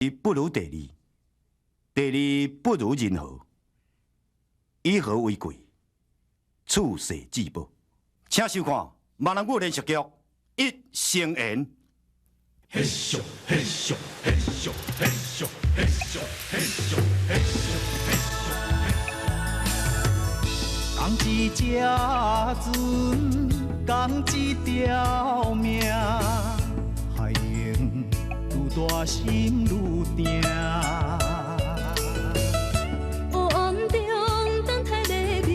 不如地利，地利不如人和，以和為貴，處世之寶。請收看閩南語連續劇《一生緣》。嘿咻嘿咻嘿咻嘿咻嘿咻嘿咻嘿咻嘿咻。仝一隻船，仝一條命，海浪愈大心愈定。黑暗中等待黎明，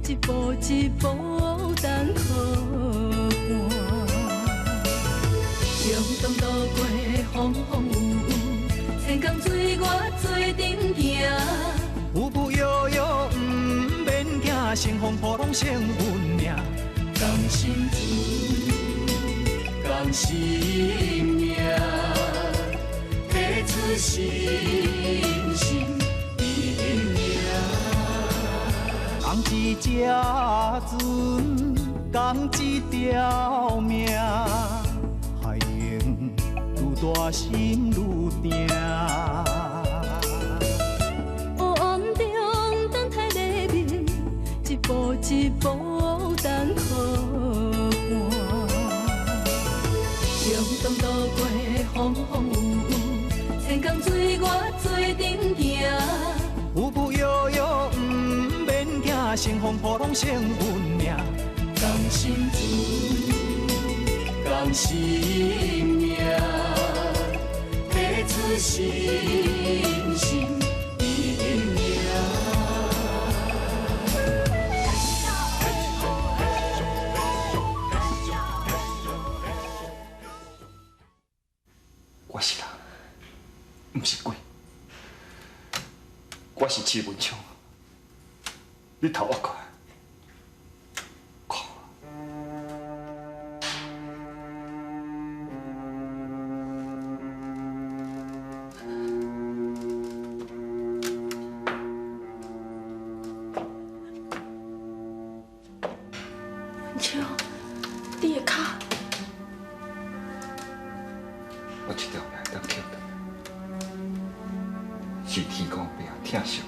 一步一步等予伴。共同渡過風風雨雨，千江水我做陣行。浮浮搖搖毋免驚，乘風破浪勝運命。仝心船，仝心命，彼此心心意命。仝一隻船，仝一條命，海浪愈大心愈定。黑暗中等待黎明，一步一步等予伴。共同渡過風風雨雨，千江水我做陣行。浮浮搖搖毋免驚，乘風破浪勝運命。仝心船，仝心命，彼此心心意命。我是人，毋是鬼。我是徐文昌，你頭我看，看我。文昌，你的跤。我這條命當捡轉，是天公伯疼惜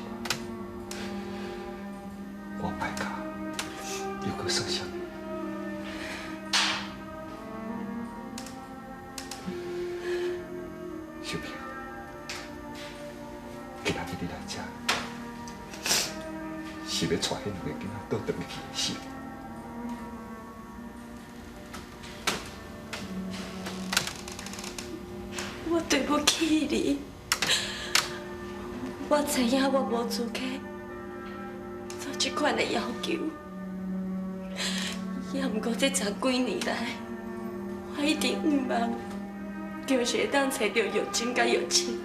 我，我歹跤又閣算啥物？秀萍，今仔日你來這，是欲帶彼兩个囡仔倒轉去是？我對不起你，我知影我無資格做這款的要求，也毋過這十幾年來，我一直向望，就是會當揣著玉珍佮玉清，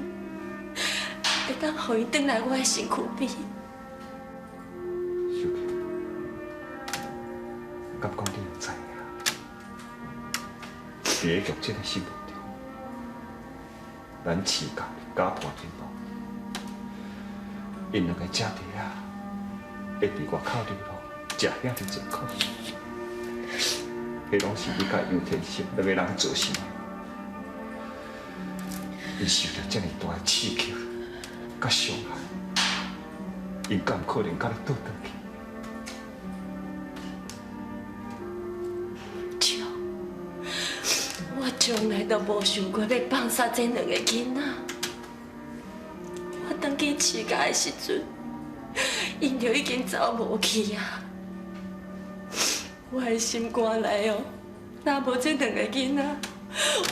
會當予𪜶轉來我的身軀邊。秀萍，敢講你毋知影？佇咧玉珍的心目中，咱徐家家破人亡，𪜶兩个姐弟仔會佇外口流浪，食遐爾濟苦，彼攏是你佮楊天成兩个人造成的。𪜶受著遮爾大的刺激佮傷害，𪜶敢有可能佮你倒轉去？笑，我從來都無想過欲放殺這兩个囡仔。我轉去徐家的時陣，𪜶就已經走無去啊！我的心肝內哦，若無這兩个囡仔，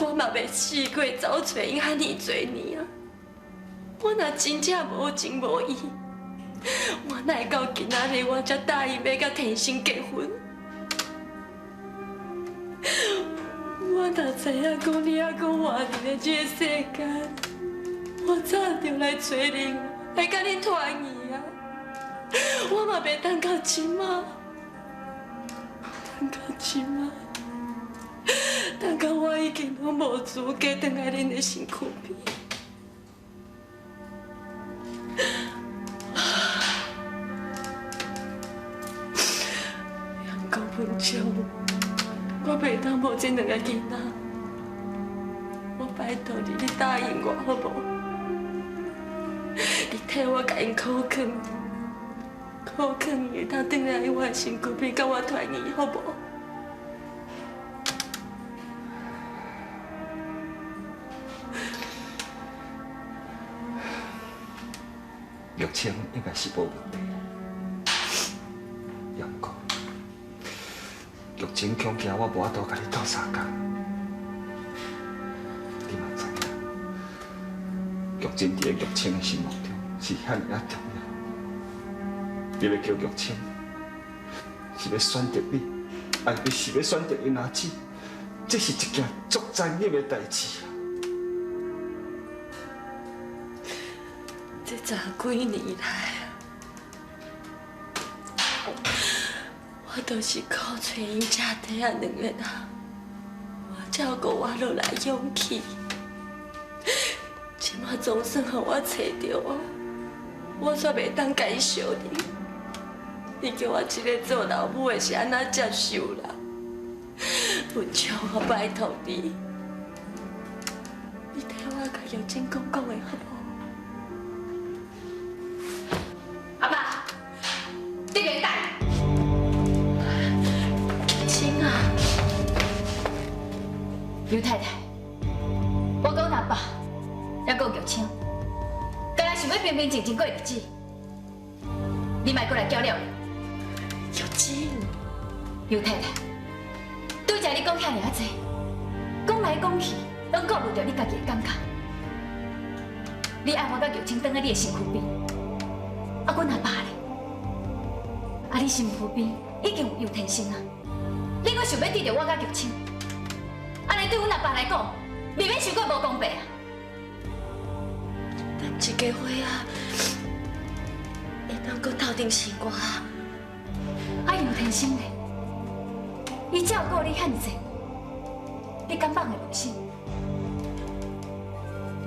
我嘛袂試過走揣𪜶遐爾濟年啊！我若真正無情無義，我哪會到今仔日我才答應欲佮天生結婚？我若知影講你猶閣活佇咧這個世間，我早就來揣恁，來佮恁團圓啊！我嘛袂等到這馬，等到這馬，等到我已經攏無資格轉來恁的身軀邊。毋過文昌，我袂當無這兩个囡仔，我拜拜托你，你答应我好无？你替我共𪜶苦劝，苦劝伊通转来我的身躯边，佮我团圆，好无？玉清应该是无问题，也毋过，玉清恐惊我无法度共你斗相共。你嘛知影，玉珍伫咧玉清的心目中是遐尔仔重要。你欲叫玉清，是欲选择你，抑是欲选择𪜶阿姊？这是一件足残忍的代志啊！这十几年来啊，我都是靠揣𪜶姐弟仔两个人，我照顾我落来勇气。这马总算予我揣著啊，我煞袂当感谢你。你叫我这个做老母的是按怎接受啦？文昌，我拜托你，你替我共玉珍讲讲的好无？阿爸，你别等。亲啊，尤太太，我讲阿爸，还阁有玉清，敢若想欲平平静静过日子，你莫阁来搅了。玉珍，尤太太，拄才你讲遐尔仔济，讲来讲去，拢顾虑著你家己的感觉。你爱我佮玉清转来你的身躯边，啊，阮阿爸咧？啊，你身躯边已经有尤天生啊，你阁想欲得著我佮玉清？按呢对阮阿爸来讲，未免伤过无公平啊！咱一家伙仔会当阁斗阵生活啊！啊，尤天生咧，伊照顾你遐尔济，你敢放会落心？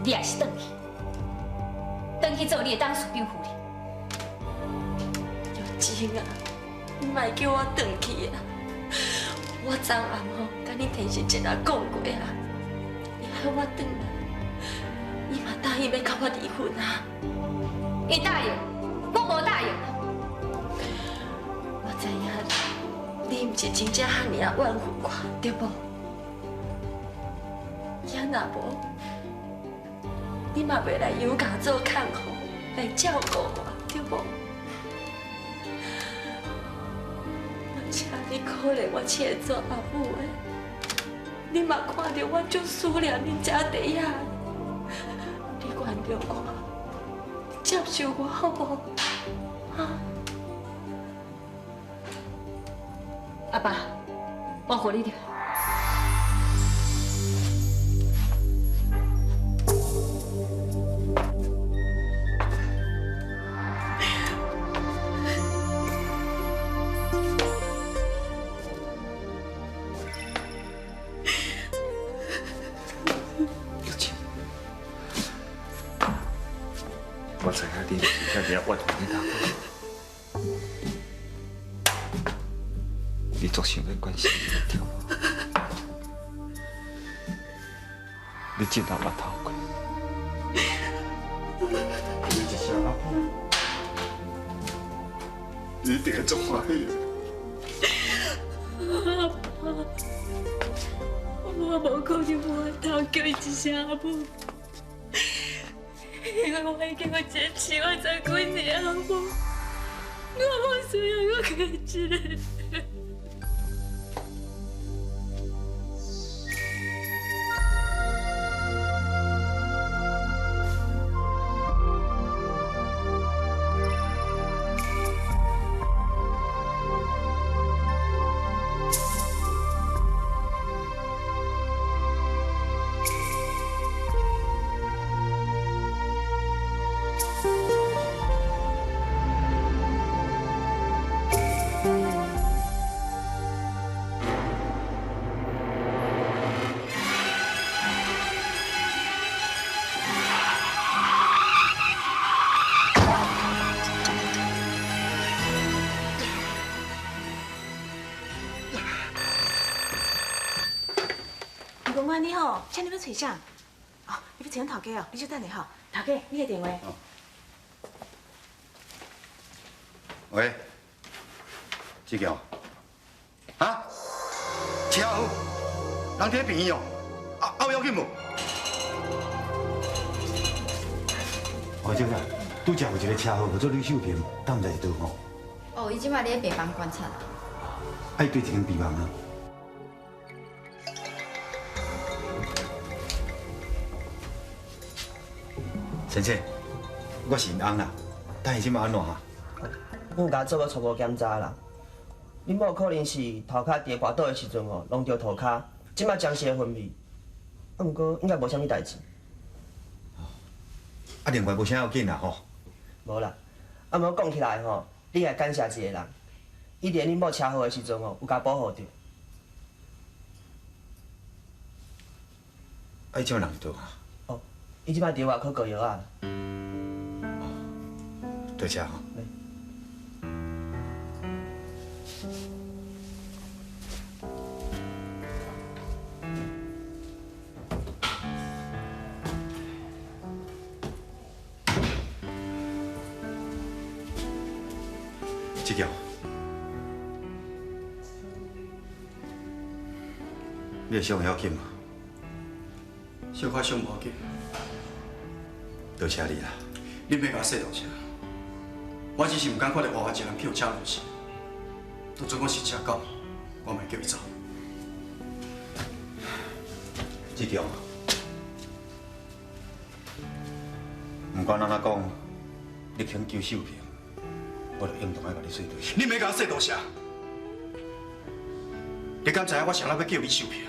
你也是转去，转去做你的董事长夫人。玉珍啊，你莫叫我转去啊！我昨暗吼佮恁天生一人讲过啊，伊爱我转来，伊嘛答应欲佮我离婚啊。伊答应，我无答应。我知影你毋是真正遐尔仔怨恨我，对无？也若无，你嘛袂来杨家做看护，来照顾我，对无？我请你可怜我这个做阿母的，你嘛看著我足思念恁姐弟仔，你原谅我，接受我好无？哈？阿爸，我予你著。玉清，我知影你是遐尔怨恨你阿母，你足想欲关心伊对无？你这人捌头过，你一声阿母，你一定会足欢喜的。阿爸，我无可能无法度叫伊一声阿母，因为我已经有坚持我十几年阿母，我无需要阁加一个。公官你好，请你欲揣啥？找阮头家哦，你小等下吼。头家，你的电话。喂，志强，啊？车祸，人伫病院哦，啊啊有要紧无？哦，这个拄才有一个车祸，叫做吕秀萍，敢毋知伫佗吼？哦，伊这摆伫咧病房观察。啊，伊对一间病房啊。先生，我是𪜶翁啦，等伊这摆按怎啊？阮共做过初步检查啦，恁某可能是头壳伫咧跋倒的时阵吼，弄著涂跤，这摆暂时会昏迷，啊，毋过应该无啥物代志。啊，另外无啥要紧啦吼。无啦，啊，毋过讲起来吼，你爱感谢一个人，伊伫恁某车祸的时阵吼，有共保护著。啊，伊这摆人伫佗啊？哦，伊这摆伫外科割药啊。多谢吼。志强，你的伤会要紧无？小可伤无要紧。多谢你啦。你袂共我说多谢，我只是毋甘看著活活一个人去予车撞死。就算我是车狗，我嘛会叫伊走。志强，不管按怎讲，你肯救秀萍，我就应当爱共你说多谢。你袂共我说多谢。你敢知影我啥人欲救李秀萍？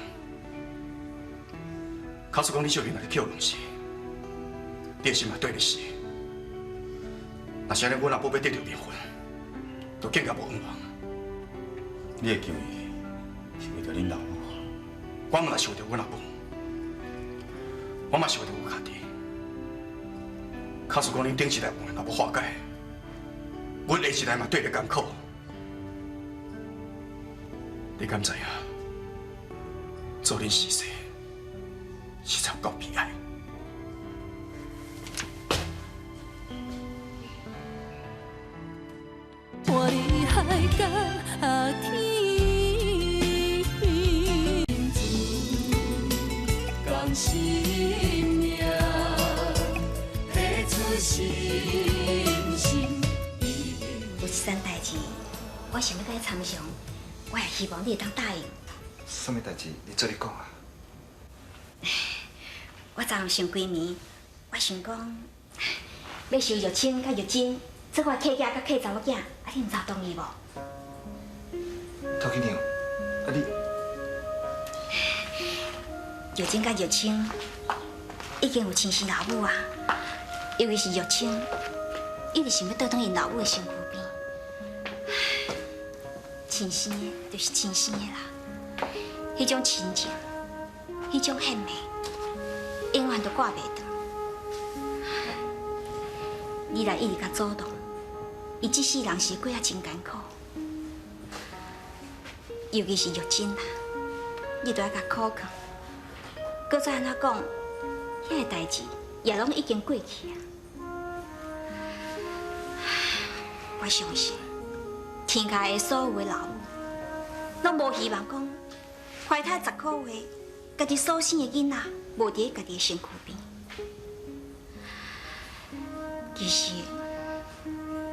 假使讲李秀萍若是去予撞死，你的心嘛对咧死。若是按呢，阮阿母欲得著名分，就更加无冤枉。你会救伊，是为著恁老母。我毋但是为著阮阿母，我嘛是为著阮家己。假使讲恁顶一代冤若无化解，阮下一代嘛对咧艰苦。你敢知影？做恁时势，实在有够悲哀。看你海角天，共心命，提出信心。有一件代志，我想欲佮你参详，我也希望你会当答应。啥物代志？你做咧讲啊！我昨昏想规暝，我想讲欲收玉清佮玉珍做我契囝佮契查某囝，啊，你毋知有同意无？陶启娘，啊你，玉珍佮玉清已经有亲生老母啊，尤其是玉清，一直想欲倒转𪜶老母的身躯边。亲生的，就是亲生的啦，彼种亲情，彼种血脉，永远都割袂断。你若一直共阻挡，伊这世人是过啊真艰苦。尤其是玉珍啦，你都爱共苦劝。阁再按怎讲，遐个代志也拢已经过去啊。我相信天下的所有的老母，拢无希望讲怀胎10个月，家己所生的囡仔无伫家己的身躯边。其实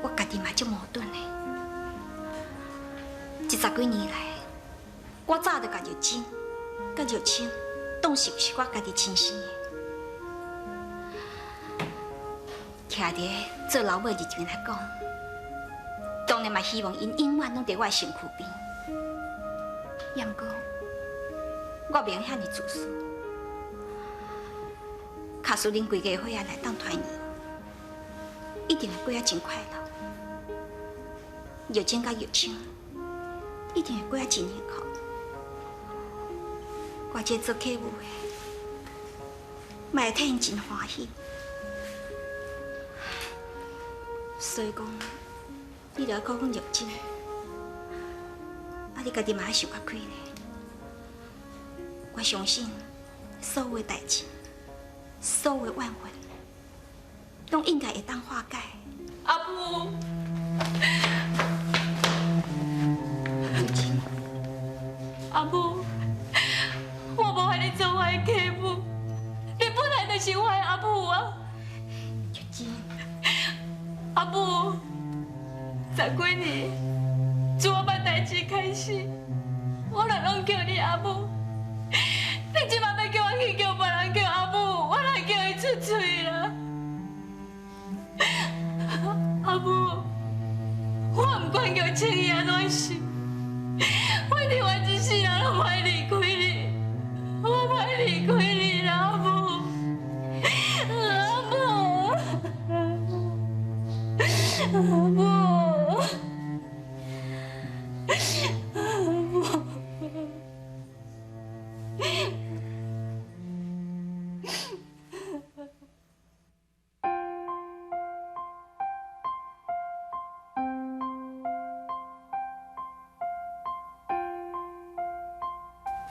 我家己嘛足矛盾的，这10几年来，我早就共玉珍、佮玉清当成是我家己亲生的。徛伫做老母的立场来讲，当然嘛希望𪜶永远拢伫我的身躯边。也毋过，我袂用遐尔自私。假使恁规家伙仔来当团圆，一定会过啊真快乐。玉珍佮玉清一定会过啊真幸福。我这做客母的，嘛会替𪜶真欢喜。所以讲，你著爱顾阮玉珍，啊，你家己嘛爱想较开咧。我相信，所有的代志，所有怨恨，拢应该会当化解。阿母，阿母，我无爱你做我的继母，你本来就是我的阿母啊。玉珍，阿母，十几年，自我捌代志开始，我就拢叫你阿母。你这摆欲叫我去叫别人叫阿母，我来叫伊出嘴啦。阿母，我毋管叫青伊按怎想，我伫我一世人拢袂离开你，我袂离开你啦，阿母，阿母，阿母，阿母。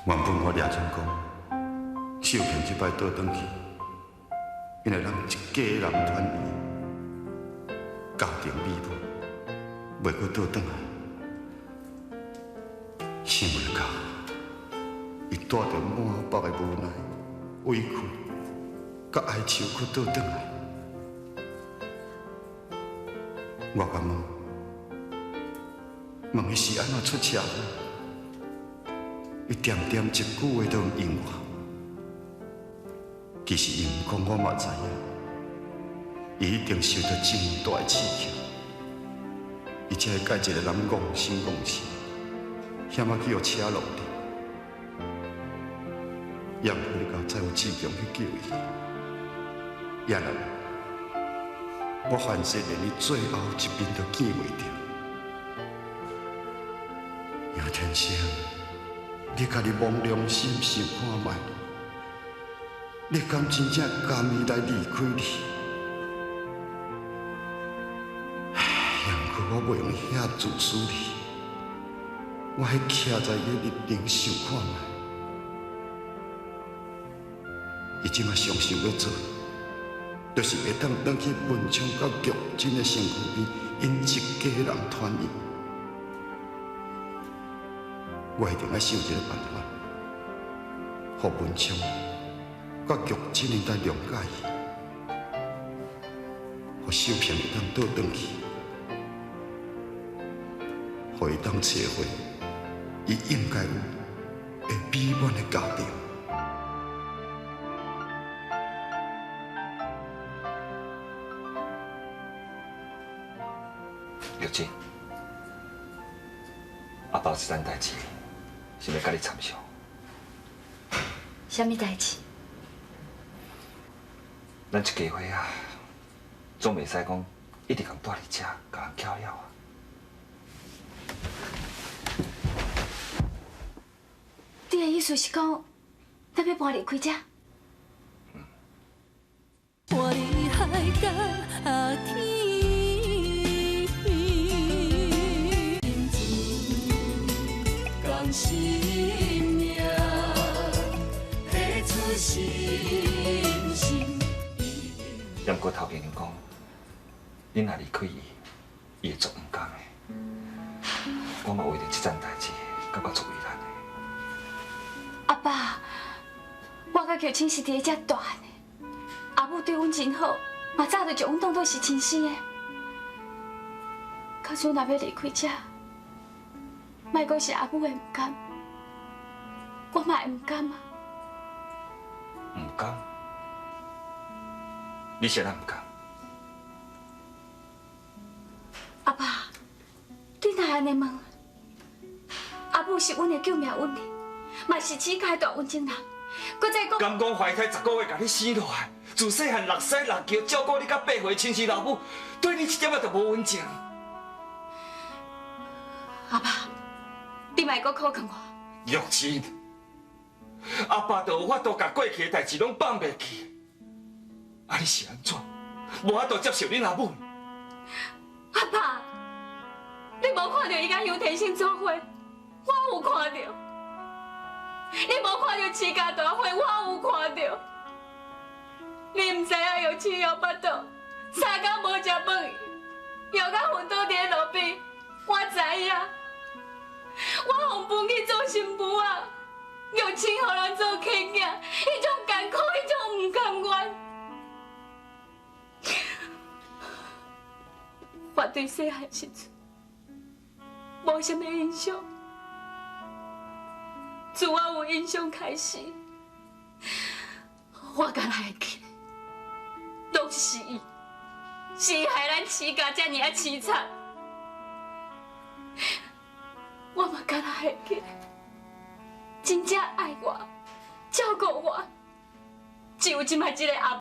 原本我掠枪讲，秀萍这摆倒转去，因为咱一家人团圆，家庭美满，袂阁倒转来。想袂到，伊带著满腹的无奈、委屈、佮哀愁，阁倒转来。我共问，问伊是按怎出车祸？伊恬恬一句话都毋应我。其实伊毋讲，我嘛知影，伊一定受到真大的刺激，伊才会佮一个人戆心戆心，险仔去予车落伫。也毋过你才有志强去救伊。也若无，我凡世连伊最后一面都见袂著。杨天生，你家己摸良心想看觅，你敢真正甘伊来离开你？也毋过我袂用遐自私哩，我彼徛在伊的立场想看觅，伊这马上想欲做，就是会当转去文昌佮玉珍的身躯边，𪜶一家人团圆。我一定爱想一个办法，予文昌佮玉珍𪜶来谅解伊，予秀萍会当倒转去，予伊当找回伊应该有的美满的家庭。玉珍，阿爸有一件代志，想欲佮你参详。啥物代志？咱一家伙仔，总袂使讲一直共蹛伫遮，共人搅扰啊。你的意思是讲，咱欲搬离开遮？搬离海角天。生命，提出信心。也毋过头家娘讲，恁若离开伊，伊会足毋甘的。我嘛为著这件代志，感觉足为难的。阿爸，我佮玉清是伫遮大汉的，阿母对阮真好，嘛早就将阮当作是亲生的。假使若欲离开遮，莫讲是阿母会毋甘，我嘛会毋甘啊。毋甘？你是按怎毋甘？阿爸，你哪会按呢问？阿母是阮的救命恩人，嘛是慈家的大恩情人。阁再讲，敢讲怀胎10个月，共你生落来，自细汉六屎六尿，照顾你到8岁，亲生老母，对你一点仔都无温情。阿爸，你莫阁苦劝我。玉珍，阿爸都有法度共过去的代志拢放袂记，啊，你是按怎？无法度接受恁阿母？阿爸，你无看著伊佮杨天生做伙，我有看著。你无看著齐家大伙，我有看著。你毋知影玉清枵腹肚，三工無食飯，枵甲昏倒佇咧路邊，我知影。我予分去做新婦仔，玉清予人做契囝，彼種艱苦，彼種毋甘願。我對細漢時陣無啥物印象，自我有印象開始，我敢若會記得，攏是伊，是伊害咱飼家遮爾仔淒慘。我嘛敢若會記得，真正愛我、照顧我，只有這擺這个阿